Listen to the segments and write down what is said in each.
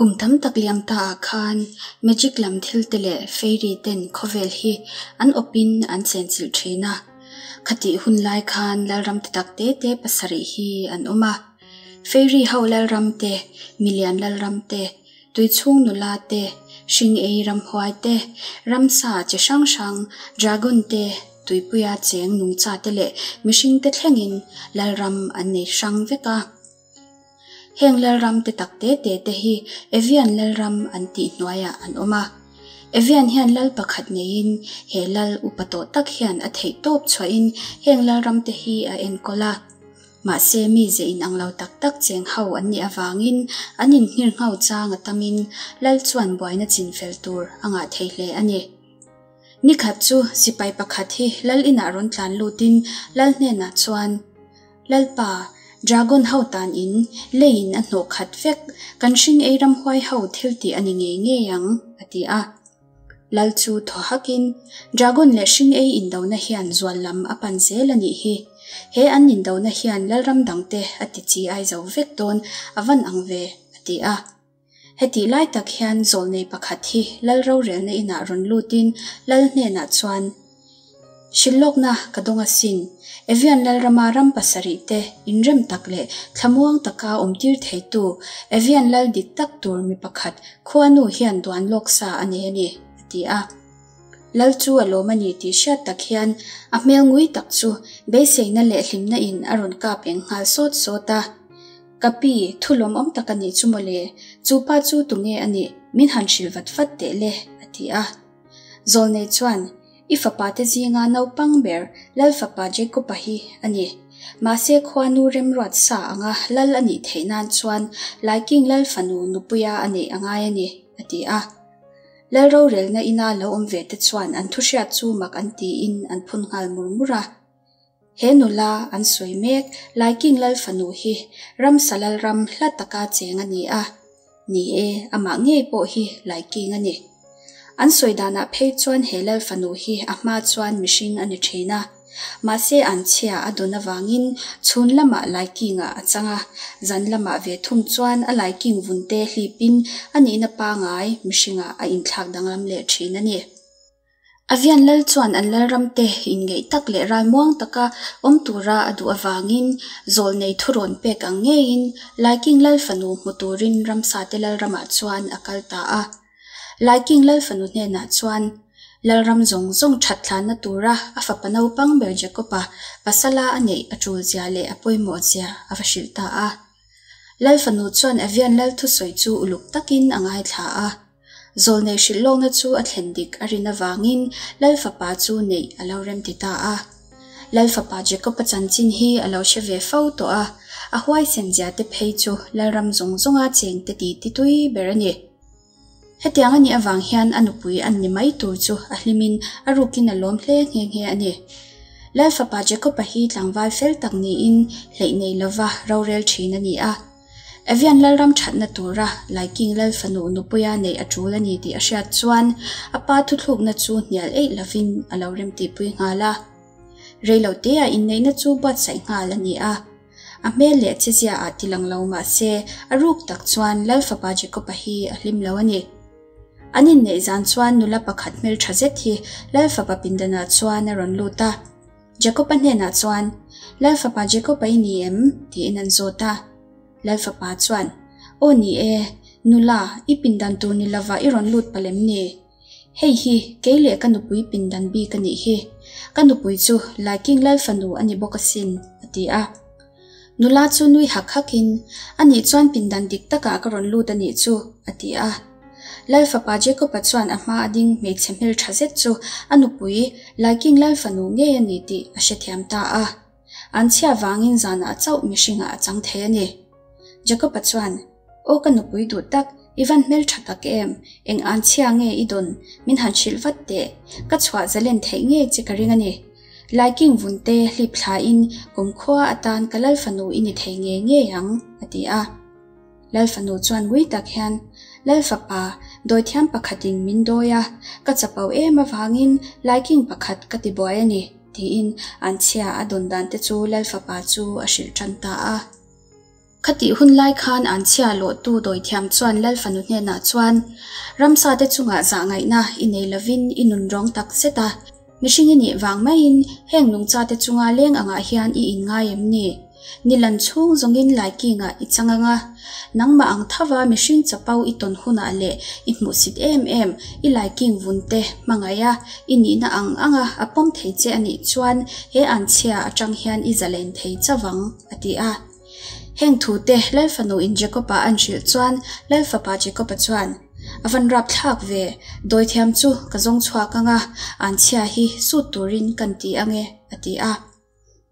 Kum tam tak liam ta ah khan magic lam thil te leh fairy ten khawvel hi an awpin an chenchilh thin a. Khatih hun lai khan Lalram ti tak te te pasarih hi an awm a. Fairy ho Lalram te, milian Lalram te, tuichhung nula te, hring ei ramhuai te, ramsa chi hrang hrang, dragon te, tuipuia cheng nungcha te leh mihring te thlengin Lalram an nei hrang vek a. Heng Lalram te tak te te te hi Evian Lalram an tih hnuaiah an awm a. Evian hian Lal pakhat neiin he Lal upa tawh tak hian a theih tawp chhuahin heng Lalram te hi a enkawl a. Mahse mi ze inang lo tak tak cheng ho an nih avangin an inhngir ngho chang a tamin Lal chuan buaina chinfel tur a ngah thei hle a ni. Nikhat chu sipai pakhat hi Lal inah rawn tlan lutin Lal hnenah chuan, Lalpa, Dragon ho tan in leiin a hnawh khat vek, kan hring ei ramhuai ho thil tih a ni ngei ngei ang, a ti a. Lal chu thaw hakin, Dragon leh hring ei indona hian zual lam a pan zel a nih hi. He an indona hian Lalram dangte a ti chi ai zo vek dawn a van ang ve, a ti a. Hetih lai tak hian zawlnei pakhat hi Lal rorelna inah rawn lutin Lal hnenah chuan, Hrilhlawkna ka dawng asin, Evian Lalrama ram pasarih te inrem tak leh thlamuang taka awmtir theitu Evian Lal dik tak tur mi pakhat khuanu hian duan lawk sa a nei a ni, a ti a. Lal chu a lawm a ni tih hriat tak hian a hmel ngui tak chu beiseina leh hlimna in a rawn kap eng nghal sawt sawt a. Ka pi, thu lawmawm tak a nih chu mawle, chu pa chu tunge a nih, min han hrilh vat vat teh le, a ti a. Zawlnei chuan, I fapa te zinga naupang ber Lal fapa Jacob-a hi a ni. Mahse khuanu remruat sa anga Lal a nih theih nan chuan Laiking Lal fanu nupuia a neih a ngai a ni, a ti a. Lal rorelna ina lo awm ve te chuan an thuhriat chu mak an tiin an phun nghal mur mur a. He nula an sawi mek, Laiking Lal fanu hi ramsa Lalram hla taka cheng a ni a. Ni e, amah ngei pawh hi Laiking a ni. An sawi danah phei chuan he Lal fanu hi a hma chuan mihring a ni thin a. Mahse an chhia a dawn avangin chhun lamah Laikingah a chang a, zan lamah ve thung chuan a Laiking vunte hlipin a nihna pangai mihringah a inthlak danglam leh thin a ni. Avian lal chuan an lalramte inngeih tak leh ralmuang taka awm tura a duh avangin zawlnei thurawn pek ang ngeiin Laiking lal fanu hmu turin ramsate lalramah chuan a kal ta a. Laiking lal fanu hnenah chuan lalram zawng zawng that thlanna tura a fapa naupang ber Jacob-a pasala a neih a tulzia leh a pawimawhzia a va hrilh ta a. Lal fanu chuan Avian lal thusawi chu uluk takin a ngaithla a. Zawlnei hrilhlawkna chu a thlen dik a rin avangin Lal fapa chu neih a lo remti ta a. Lal fapa Jacob-a chanchin hi a lo hre ve fo tawh a, a huaisen zia te phei chu Lalram zawng zawnga cheng te ti ti tui ber a ni. Hetiang a nih avang hian a nupui an ni mai tur chu a hlimin a rukin a lawm hle nghe nghe a ni. Lal fapa Jacob-a hi tlangval fel tak niin hleih nei lova rorel thin a ni a. Evian Lalram thatna tura Laiking Lal fanu nupuia neih a tul a ni tih a hriat chuan a pa thuthlukna chu hnial eih lovin a lo remtihpui nghal a. Reilotea inneihna chu buatsaih nghal a ni a. A hmel leh chezia ah tilang lo mah se a ruk tak chuan Lal fapa Jacob-a hi a hlim lo a ni. An inneih zan chuan nula pakhat hmeltha zet hi Lal fapa pindanah chuan a rawn lut a. Jakob-a hnenah chuan, Lal fapa Jakob-a i ni em? tiin an zawt a. Lal fapa chuan, Aw ni e, nula, i pindan tur ni lova i rawn lut palh em ni? Hei hi kei leh ka nupui pindan bik a nih hi. Ka nupui chu Laiking Lal fanu a ni bawk asin, a ti a. Nula chu nui hak hakin, A nih chuan pindan dik takah ka rawn lut a nih chu, a ti a. Lal fapa Jacob-a chuan a hma a ding hmeichhe hmel tha zet chu a nupui Laiking Lal fanu ngei a ni tih a hrethiam ta a. An chhia vangin zanah chauh mihringah a chang thei a ni. Jacob-a chuan, Aw ka nupui duh tak, i van hmel tha tak em? Eng an chhia nge i dawn? Min han hrilh vat teh. Ka chhuah zalen theih ngei che ka ring a ni. Laiking vunte hlip thlain kumkhua atan ka Lal fanu i ni thei ngei ngei ang, a ti a. Lal fanu chuan ngui tak hian, Lal fapa, dawithiam pakhatin min dawi a, ka chapo em avangin laiking pakhat ka ti buai a ni, tiin an chhia a dawn dan te chu Lal fapa chu a hrilh tan ta a. Khatih hun lai khan an chhia lawhtu dawithiam chuan Lal fanu hnenah chuan, Ramsate chungah zah ngaihna i nei lovin i nun rawng tak zet a, mihring i nih vang maiin heng nungchate chunga leng angah hian i inngai em ni? Ni lan chhung zawngin laikingah i chang ang a, nangmah ang thova mihring chapo i tawn hunah leh i hmuhsit em em i laiking vun te hmangaih a, i nihna ang anga a pawm thei che a nih chuan he anchhia atang hian i zalen thei chavang, a ti a. Heng thute Lal fanuin Jakob-a an hrilh chuan Lal fapa Jakob-a chuan, A van rap thlak ve, dawithiam chu ka zawng chhuak ang a, anchhia hi sut turin kan ti ang e, a ti a.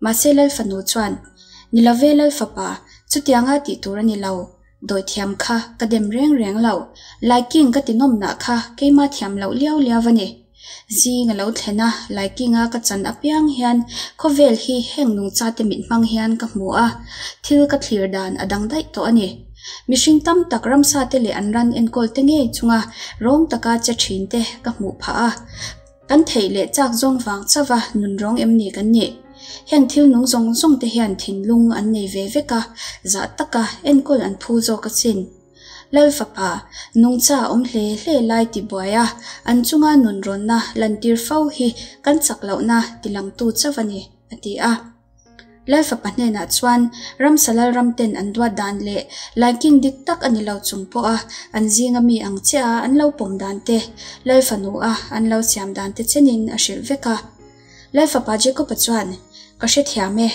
Mahse Lal fanu chuan, Ni lo ve Lal fapa, chutianga tih tur a ni lo. Dawithiam kha ka dem reng reng lo. Laiking ka ti nawmnah kha keima thiam loh liau liau a ni. Zing a lo thlen a, Laikinga ka chan apiang hian khawvel hi heng nungchate mit hmang hian ka hmu a, thil ka thlir dan a dang daih tawh a ni. Mihring tam tak ramsate leh an ran enkawl te ngei chunga rawng taka che thin te ka hmuh phah a. Kan theih leh chak zawng vang chauha nun rawng em ni kan nih? Heng thil nung zawng zawng te hian thinlung an nei ve vek a, zah taka enkawl an phu zawk asin. Lal fapa, nungcha awm hle hle lai ti buai a, an chunga nun rawnna lantir fo hi kan chak lohna tilangtu chauh a ni, a ti a. Lal fapa hnenah chuan ramsa lal ram ten an duat dan leh laiking dik tak a ni lo chung pawha an zinga mi ang chiah a an lo pawm dan te, Lal fanu a an lo siam dan te chenin a hrilh vek a. Lal fapa Jacob-a chuan, Ka hrethiam e,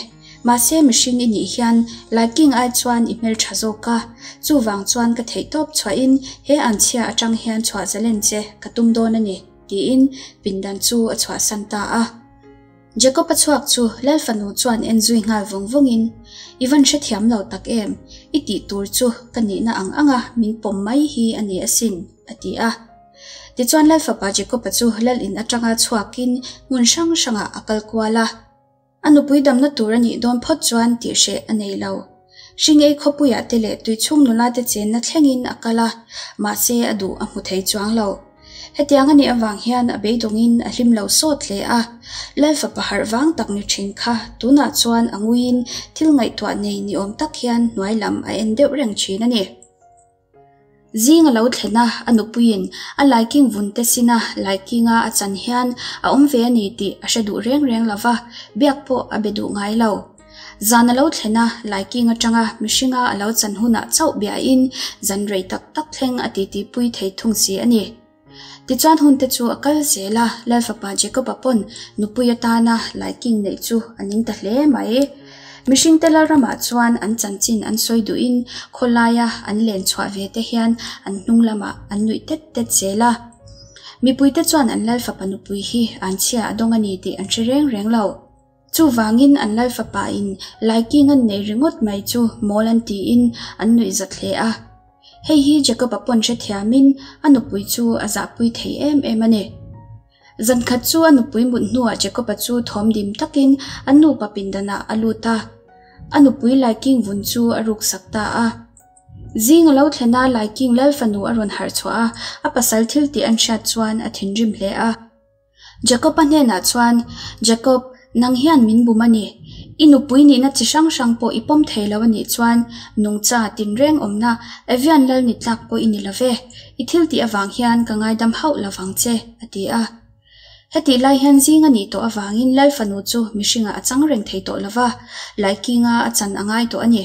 mahse mihring i nih hian laiking ai chuan i hmeltha zawk a, chuvang chuan ka theihtawp chhuahin he anchhia atang hian chhuah zalen che ka tum dawn a ni, tiin pindan chu a chhuahsan ta a. Jacob-a chhuak chu Lal fanu chuan en zui nghal vawng vawngin, I van hrethiam lo tak em? I tih tur chu ka nihna ang anga min pawm mai hi a ni asin, a ti a. Tichuan Lal fapa Jacob-a chu Lal in atanga chhuakin hmun hrang hrangah a kal kual a. A nupui damna tur a nih dawn phawt chuan tihhreh a nei lo. Hringei khawpuiah te leh tuichhung nula te chenna thlengin a kal a, mahse a duh a hmu thei chuang lo. Hetiang a nih avang hian a beidawngin a hlim lo sawt hle a, Lal fapa harh vang tak ni thin kha tunah chuan a nguiin thil ngaihtuah nei ni awm tak hian hnuai lam a en deuh reng thin a ni. Zing a lo thlen a, a nupuiin a laiking vun te sina laikinga a chan hian a awm ve a ni tih a hre duh reng reng lo va, biak pawh a be duh ngai lo. Zan a lo thlen a, laiking atanga mihringa a lo chan hunah chauh biain zan rei tak tak thleng a titipui thei thung si a ni. Tichuan hunte chu a kal zel a, Lal fapa Jacob-a pawn nupui atana laiking neih chu a ning ta hle mai. Mihringte Lalramah chuan an chanchin an sawi duhin khawlaia an len chhuah ve te hian an hnung lamah an nuih tet tet zel a. Mipuite chuan an Lal fapa nupui hi anchhia a dawng a ni tih an hre reng reng lo. Chuvangin an Lal fapa in Laiking an nei ringawt mai chu mawl an tiin an nuih zat hle a. Hei hi Jacob-a pawn hrethiamin a nupui chu a zahpui thei em em a ni. Zankhat chu a nupui mut hnuah Jacob-a chu thawm dim takin an nupa pindanah a lut a. A nupui Laiking vun chu a ruksak ta a. Zing a lo thlen a Laiking Lal fanu a rawn harh chhuah a, a pasal thil tih an hriat chuan a thinrim hle a. Jakob-a hnenah chuan, Jakob, nang hian min bum a ni. I nupui nihna chi hrang hrang pawh i pawm thei lo a nih chuan nungcha tinreng awmna Avian lal ni tlak pawh i ni lo ve. I thil tih avang hian ka ngaidam hauh lo vang che, a ti a. Hetih lai hian zing a nih tawh avangin lal fanu chu mihringah a chang reng thei tawh lo va, Laikinga a chan a ngai tawh a ni.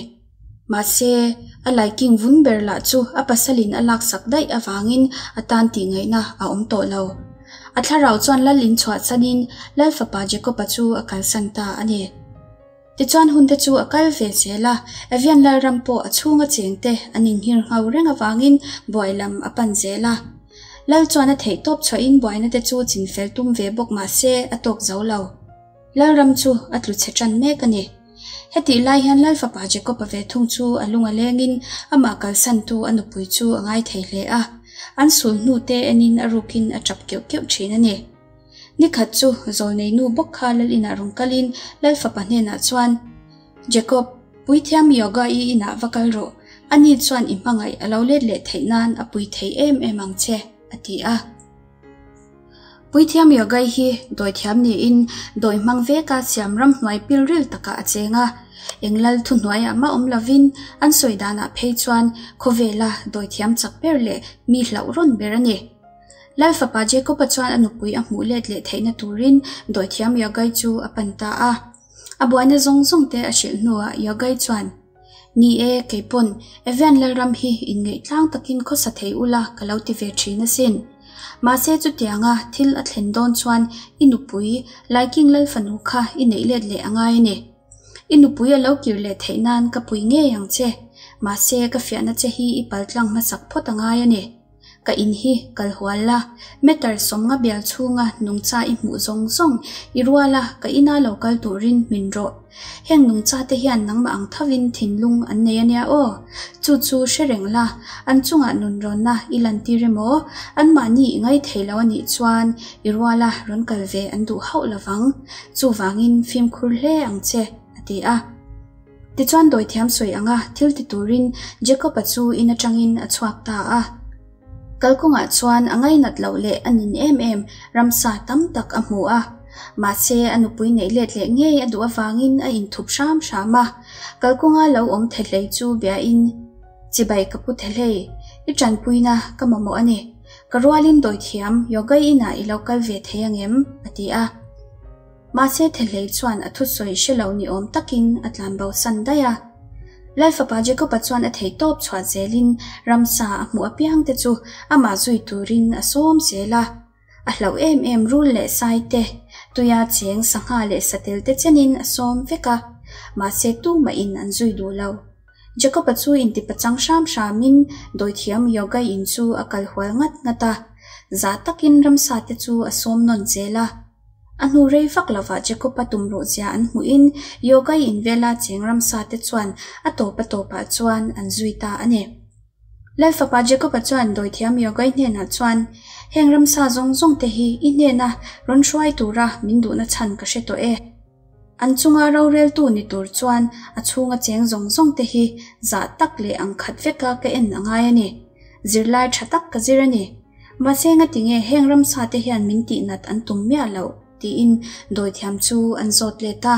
Mahse, a laiking vun ber lah chu a pasalin a laksak daih avangin a tan tihngaihna a awm tawh lo. A thlarau chuan lal in chhuahchanin Lal fapa Jacob-a chu a kalsan ta a ni. Tichuan hunte chu a kal ve zel a, Avian Lalram pawh a chhunga chengte an inhir ngho reng avangin buai lam a pan zel a. Lal chuan a theihtawp chhuahin buainate chu chinfel tum ve bawk mahse a tawk zo lo. Lalram chu a tlu chhe ṭan mek a ni. Hetih lai hian Lal fapa Jacob-a ve thung chu a lung a lengin amah kalsantu a nupui chu a ngai thei hle a. An sul hnu te enin a rukin a ṭap keuh keuh ṭhin a ni. Nikhat chu zawlnei nu bawk kha Lal inah rawn kalin Lal fapa hnenah chuan, Jacob, puithiam Yoga-i inah va kal rawh, ani chuan i hmangaih a lo let leh theih nan a pui thei em em ang che, a ti a. Puithiam Yogai hi dawithiam niin dawi hmang veka siam ramhnuai pilril takah a cheng a. Eng lal thuhnuaiah mah awm lovin an sawi danah phei chuan khawvela dawithiam chak ber leh mi hlauh rawn ber a ni. Lal fapa Jacob-a chuan a nupui a hmuh let leh theihna turin dawithiam Yogai chu a pan ta a. A buaina zawng zawng te a hrilh hnuah Yogai chuan, Ni e, kei pawn Evian Lalram hi inngeih tlang takin khawsa thei ula ka lo ti ve thin asin. Mahse chutianga thil a thlen dawn chuan i nupui Laiking Lalfanu kha i neih let leh a ngai a ni. I nupui a lo kir leh theih nan ka pui ngei ang che. Mahse ka fiahna che hi i paltlang hmasak phawt a ngai a ni. Ka in hi kal hual la, meter sawmnga bial chhunga nungcha i hmuh zawng zawng i rual a, ka ina lo kal turin min rawh. Heng nungcha te hian nangmah ang thovin thinlung an nei a nia aw. Chu chu hre reng la, an chungah nunrawnna i lantir emaw, anmahni i ngaithei lo a nih chuan i ruala rawn kal ve an duh hauh lovang. Chuvangin fimkhur hle ang che, a ti a. Tichuan dawithiam sawi anga thil ti turin Jacob-a chu in atangin a chhuak ta a. Kalkawngah chuan a ngainat loh leh a nin em em ramsa tam tak a hmu a. Mahse a nupui neih let leh ngei a duh avangin a inthup hram hram a. Kalkawnga lo awm thehlei chu biain, Chibai ka pu thehlei, i tanpuina ka mamawh a ni. Ka rualin dawithiam Yogai inah i lo kal ve thei angem? a ti a. Mahse Thehlei chuan a thusawi hre lo ni awm takin a tlan bo san daih a. Lalfapa Jacob-a chuan a thei tawp chhuah zelin ramsa a hmuh apiang te chu amah zui turin a sawm zel a. A hlauh em em rul leh sai te, tuia cheng sangha leh satel te chenin a sawm vek a. Mahse tumahin an zui duh lo. Jacob-a chu intipachang hram hramin dawithiam yoga in chu a kal hual ngat ngat a. Zah takin ramsa te chu a sawm nawn zel a. A hnu rei vak lovah Jacob-a tumruh zia an hmuhin Yoga in vela cheng ramsa te chuan a tawp a tawpah chuan an zui ta a ni. Lalfapa Jacob-a chuan dawithiam Yogai hnenah chuan, Heng ramsa zawng zawng te hi i hnena rawn hruai tura min duhna chhan ka hre tawh e. An chunga roreltu ni tur chuan a chhunga cheng zawng zawng te hi zah tak leh ang khat veka ka en a ngai a ni. Zirlai tha tak ka zir a ni. Mahse ngatinge heng ramsa te hian min tihnat an tum miah loh? tiin dawithiam chu an zawt let a.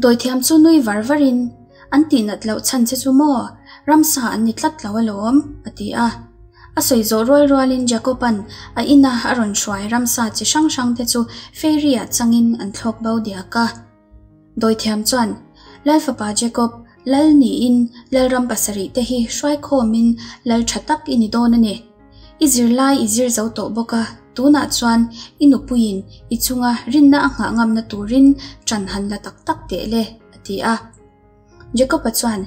Dawithiam chu nui var varin, An tihnat loh chhan che chu maw? Ramsa an ni tlat lo alawm, a ti a. A sawi zawh rual rualin Jacob-a'n a ina a rawn hruai ramsa chi hrang hrang te chu fairy-ah changin an thlawk bo diak a. Dawithiam chuan, Lal fapa Jacob, Lal niin Lalram pasarih te hi hruai khawmin Lal tha tak i ni dawn a ni. I zirlai i zir zo tawh bawk a, tunah chuan i nupuiin i chunga rinna a nghah ngamna turin ṭan han la tak tak teh le, a ti a. Jacob-a chuan,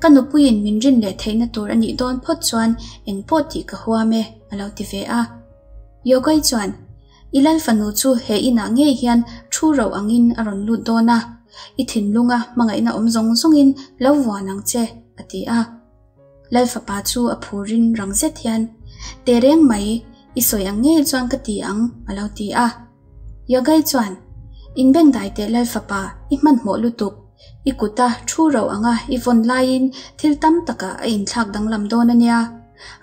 Ka nupuiin min rin leh theihna tur a nih dawn phawt chuan eng pawh tih ka huam e, a lo ti ve a. Yogai chuan, I lal fanu chu he inah ngei hian thu ro angin a rawn lut dawn a, i thinlunga hmangaihna awm zawng zawngin lo vuan ang che, a ti a. Lal fapa chu a phurin rang zet hian, Tehreng mai, i sawi ang ngei chuan ka ti ang, a lo ti a. Yogai chuan, Inbengdai teh Lal fapa, i hmanhmawh lutuk. I kuta thu ro anga i vawn laiin thil tam takah a inthlak danglam dawn a nia.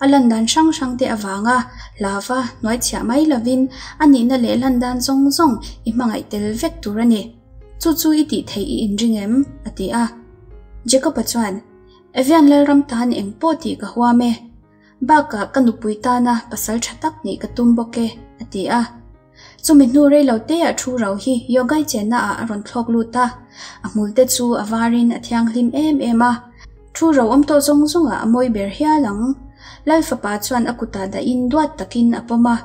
A lan dan hrang hrang te avanga hlava hnuaichhiah mai lovin a nihna leh lan dan zawng zawng i hmangaih tel vek tur a ni. Chu chu i tih theih i inring em? a ti a. Jacob-a chuan, Evian Lalram tan eng pawh tih ka huam e. Bakah ka nupui tana pasal tha tak nih ka tum bawk e, a ti a. Chumi hnu rei lo te ah thu ro hi Yogai chenna ah a rawn thlawk lut a, a hmul te chu a varin a thianghlim em em a. Thu ro awm tawh zawng zawng ah a mawi ber hial ang. Lal fapa chuan a kutah dahin duat takin a pawm a.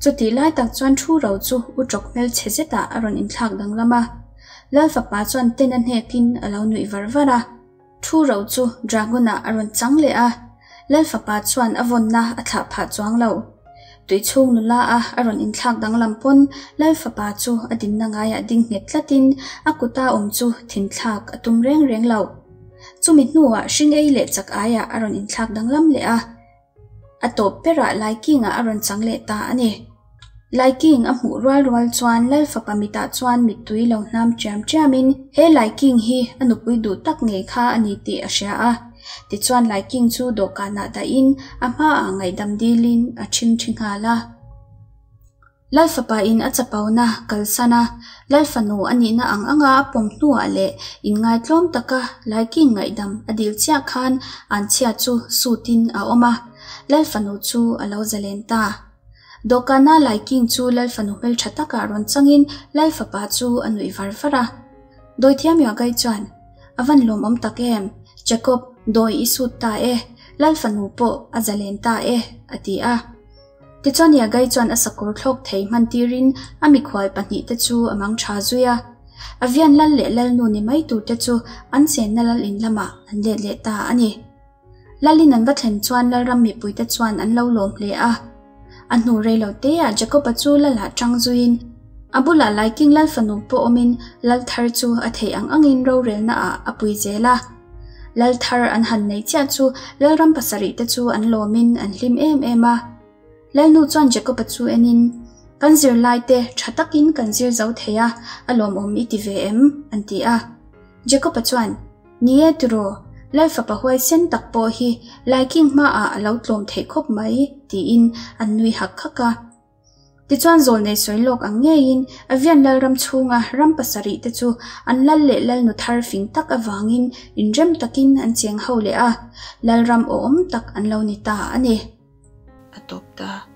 Chutih lai tak chuan thu ro chu u tawk hmelchhe zet ah a rawn inthlak danglam a. Lal fapa chuan ten a hnekin a lo nuih var var a. Thu ro chu Dragon-ah a rawn chang leh a, Lal fapa chuan a vawnna a thlah phah chuang lo. Tui chhung nula a a rawn inthlak danglam pawn Lal fapa chu a dinna ngaiah ding nghet tlatin a kuta awm chu thinthlak a tum reng reng lo. Chumi hnuah hring ei leh chak aiah a rawn inthlak danglam leh a. A tawp berah Laiking-ah a rawn chang leh ta a ni. Laiking a hmuh rual rual chuan Lal fapa mitah chuan mittui lo hnam ṭiam ṭiamin he Laiking hi a nupui duh tak ngei kha a ni tih a hria a. Tichuan Laiking chu dawhkanah dahin a hmaah ngaihdam dilin a ṭhingṭhi nghal a. Lal fapa in a chapona kalsan a, Lal fanu a nihna ang anga a pawm hnuah leh inngaitlawm taka Laiking ngaihdam a dil chiah khan anchhia chu sutin a awm a, Lal fanu chu a lo zalen ta. Dawhkana Laiking chu Lal fanu hmeltha takah rawn changin Lal fapa chu a nuih var var a. Dawithiam Yuagai chuan, A van lawmawm tak em? Jacob, dawi i sut ta e, Lal fanu pawh a zalen ta e, a ti a. Tichuan Yagai chuan a sakawr thlawk thei hman tirin a mikhual pahnihte chu a mang tha zui a. Avian lal leh lalnu ni mai turte chu an chenna lal in lamah an let leh ta a ni. Lalin an va thlen chuan Lalram mipuite chuan an lo lawm hle a. A hnu rei lo teah Jacob-a chu Lalah tang zuiin a bulah Laiking Lal fanu pawh awmin Lal thar chu a theih ang angin rorelna ah a pui zel a. Lal thar an han nei chiah chu Lalram pasarih te chu an lawmin an hlim em em a. Lalnu chuan Jacob-a chu enin, Kan zirlai te tha takin kan zir zo thei a, a lawmawm i ti ve em? an ti a. Jacob-a chuan, Ni e tiraw, Lal fapa huaisen tak pawh hi Laiking hmaah a lo tlawm theih khawp mai, tiin an nui hak hak a. Tichuan zawlnei sawi lawk ang ngeiin Avian Lalram chhunga ram pasarih te chu an lal leh lalnu thar fing tak avangin inrem takin an cheng ho leh a, Lalram awhawm tak an lo ni ta a ni. A tawp ta.